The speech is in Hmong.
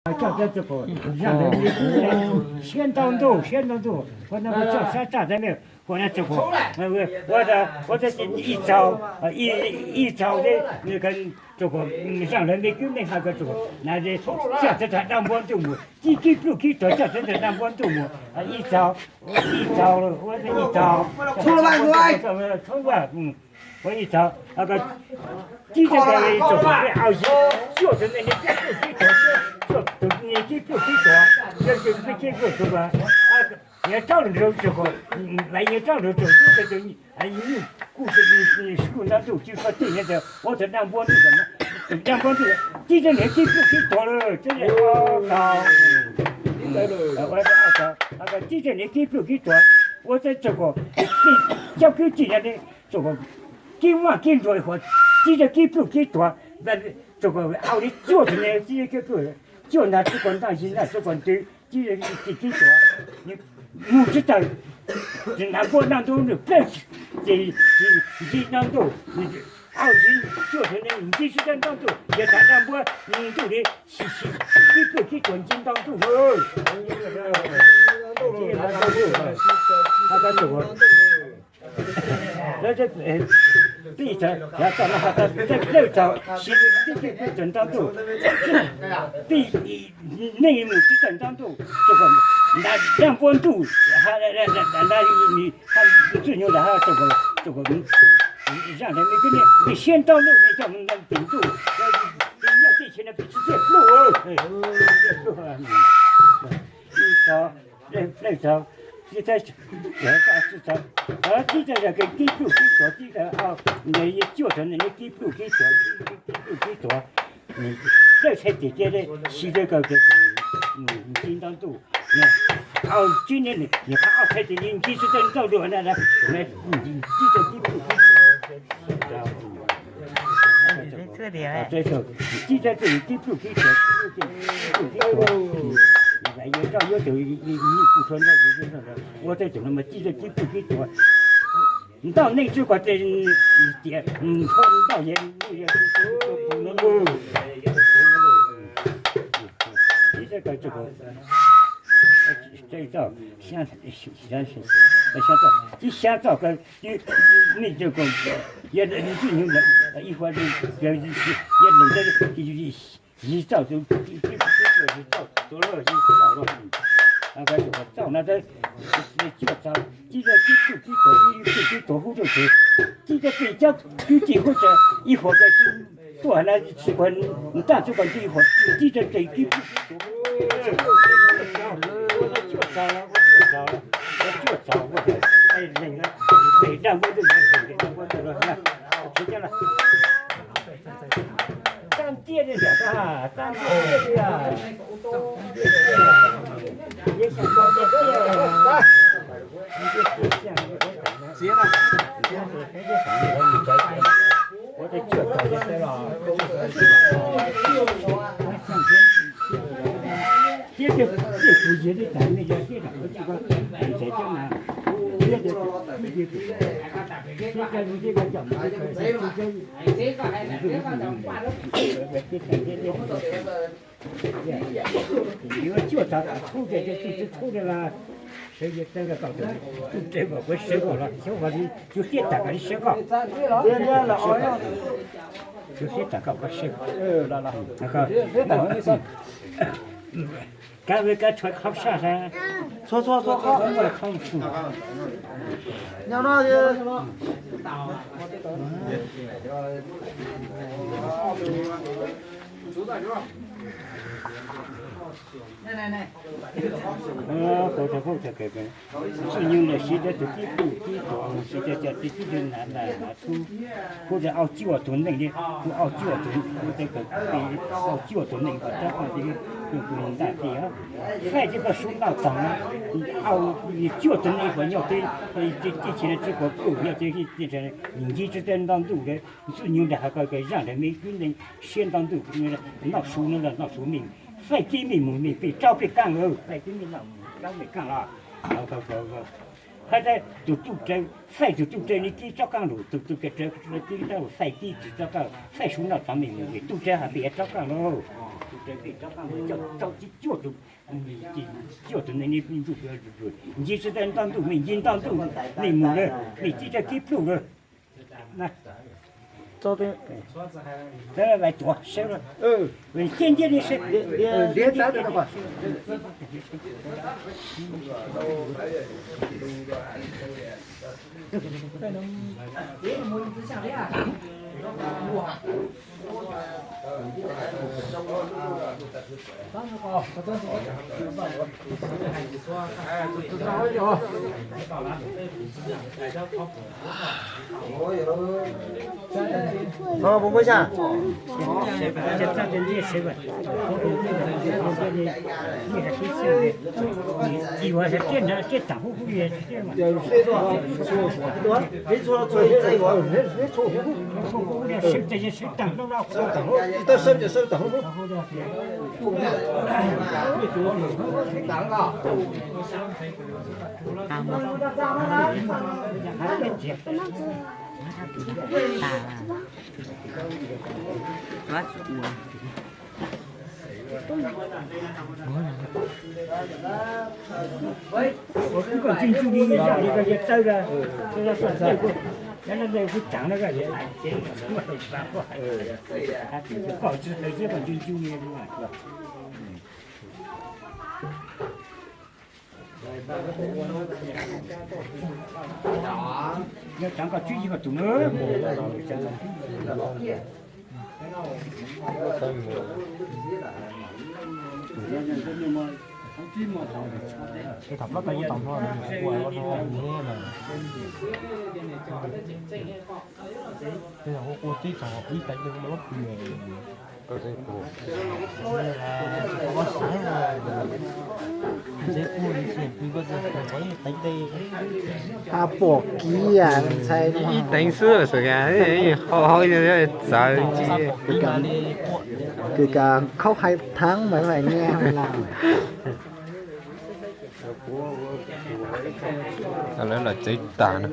Coj cov txog kom zaj ntawd siab ntau ntuj, siab ntau ntuj, ua no coj sab tsaj teb me, ua no txog kom, ua ua ib txaus, ib txaus teb, txog kom zaj ntawd me kwv me ha ko txog kom na, coj teb tag dab npua ntuj mus, cib kib pluj kib tuag, coj teb tag dab npua ntuj mus, ib txaus, ib txaus, ua ib txaus, txhob ua, ua ib txaus, tib txog kom txog kom peb au yig cuaj tug me niag kib pluj kib tuag, cuaj tug niag kib pluj kib tuag, yog tus peb kib pluj tuag, yuav tsob lus nrog txog kom, lawv yuav tsob lus txog yug tau tus nyuj kuj tsis, kuj ntab ntuj cw koj tij nyob tas ua tag dab npua ntuj, tus dab npua ntuj tib txog niag kib pluj kib tuag lawm, tib txog niag kib pluj kib tuag, ua txog kom tij, cov kwv tij no txog kom kib vaj kib nruas huv, tib txog kib pluj kib tuag, txog kom au li cuaj tug niag kib pluj, cuaj nta txog kom ntaj yig ntaj txog kom ntws, tib txog kib pluj kib tuag, mus tsis tawm, tsis nrog npua ntaj ntuj nws plawg, tsis nrog ntaj ntuj, au yig cuaj tug niag nrog tsis tau ntaj ntuj, yog tag dab npua ntuj li, kib pluj kib tuag nrog ntaj ntuj, tij txog, txog no, txog tij txog ntaj ntuj, tij neeg mus tsis tau ntaj ntuj, txog kom ntaj dab npua ntuj, ha, ntaj ntxwg nyoog ntawd ha, txog kom, txog kom zaj ntawd me kwv me siab ntau ntuj, coj mus ntaj ntuj, nyob teb chaws no peb tsis txawj pluj, pluj, txog, tib txog, tib txog, tib txog kib pluj kib tuag, tib txog, ntawd yog cuaj tug niag kib pluj kib tuag, kib pluj kib tuag, plawg txhais tes cia li siv rau kom nrog ntaj ntuj, au tib niag, niag qhov au txhais tes li nrog tsis tau ntaj ntuj na, nrog tib txog kib pluj kib tuag, tib txog kib pluj kib tuag, kib pluj kib tuag, yuav roj yuav tus, ua txog tus no mas tib txog kib pluj kib tuag, ntau neeg tsis kom tias, tias ntau yog, tib txog, tib xya txoj, tib xya txoj, nej tsis kom, yog ntswj nyoog ib huab, yog lwm yim txoj, yim txoj, yim txoj, txoj no, cuaj txoj, tib txoj kib pluj kib tuag, kib pluj kib tuag hub rau tsev, tib txoj peb txoj kwv tij hub rau ib huab, tuaj na tsis kom ntaj tsis kom ntws ib huab, tib txoj kib pluj kib tuag, cuaj txoj, cuaj txoj, cuaj txoj, daj npua ntuj, daj npua ntuj, tag ntiaj li, tag ntiaj li, thiab tej tus yig li tas nej yog thiab, yuav cuaj txoj txhub ces tus tsis txhub li los, sawv yeej tawg kom tus tub rau kom kuv sawv kom los xyov ua li, tus thiab tas kom li sawv kom, tus thiab tas kom kuv sawv, kab, kab tshuav qhov saj, txhua txhua txhua qhov, qhov txhua. Ntxwg nyoog ntawd siv rau tus kib pluj kib tuag, siv rau cov tib tug nas nas tub, kuj rau au cuaj tus neeg li, kuj au cuaj tus, kuj rau au cuaj tus neeg kom rov qab tus ntaj tij, faij tib koj sub noj tag, au cuaj tus neeg kom nyob tib, tib tsis tsis kom pluj nyob tib, ncig tsis tau ntaj ntuj li. Ntxwg nyoog ntawd hais kom zaj ntawd me kwv neej siab ntaj ntuj, noj su no los noj su me, faij tib me mus me pem tsob pem kaaj, faij tib me noj tsob pem kaaj los. Hais tias tus tub rau, faij tus tub rau li kib tsob kaaj lus, tus tub rau kib tsob lus, faij kib tsis tsob kaaj, faij su noj tag me mus, tub rau hais pem tsob kaaj lauj. Rau tib cuaj tus, cuaj tus neeg, nce tsis tau nto ntuj, nej nce nto ntuj, nej mus lawm, nej tib rau tib pluj lawm. Txhob, txhob tuav, sawv, ciaj nciaj li sawv. Ov, puas muaj xya? Koj tsis ncu li yog li koj yog tawb, yog li kuj tseev na, koj tsis tawv thiab koj tsis ncu li. Yog tseev koj tswb yig koj tus na. Ha pom kiag ntxhais ib teev xwb xwb, ho ho txawv. Kws khaub hais thaab mas fais nyiaj lawm. Lawv los txev tas na.